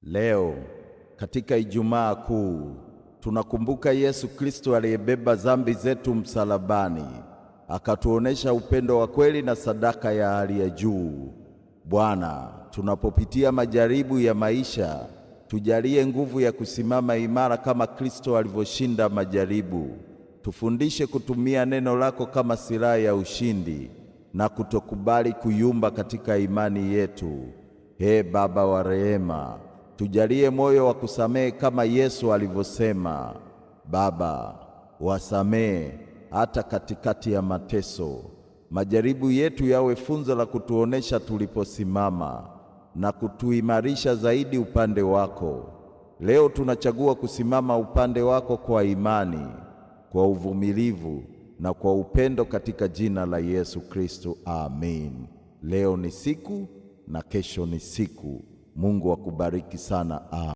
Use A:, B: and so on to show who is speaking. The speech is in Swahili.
A: Leo katika Ijumaa Kuu tunakumbuka Yesu Kristo aliyebeba dhambi zetu msalabani, akatuonesha upendo wa kweli na sadaka ya hali ya juu. Bwana, tunapopitia majaribu ya maisha, tujalie nguvu ya kusimama imara kama Kristo alivyoshinda majaribu. Tufundishe kutumia neno lako kama silaha ya ushindi na kutokubali kuyumba katika imani yetu. Ee Baba wa rehema, tujalie moyo wa kusamehe kama Yesu alivyosema, Baba, wasamehe hata katikati ya mateso. Majaribu yetu yawe funzo la kutuonesha tuliposimama na kutuimarisha zaidi upande wako. Leo tunachagua kusimama upande wako kwa imani, kwa uvumilivu na kwa upendo katika jina la Yesu Kristo, amin. Leo ni siku na kesho ni siku. Mungu akubariki sana. Amen.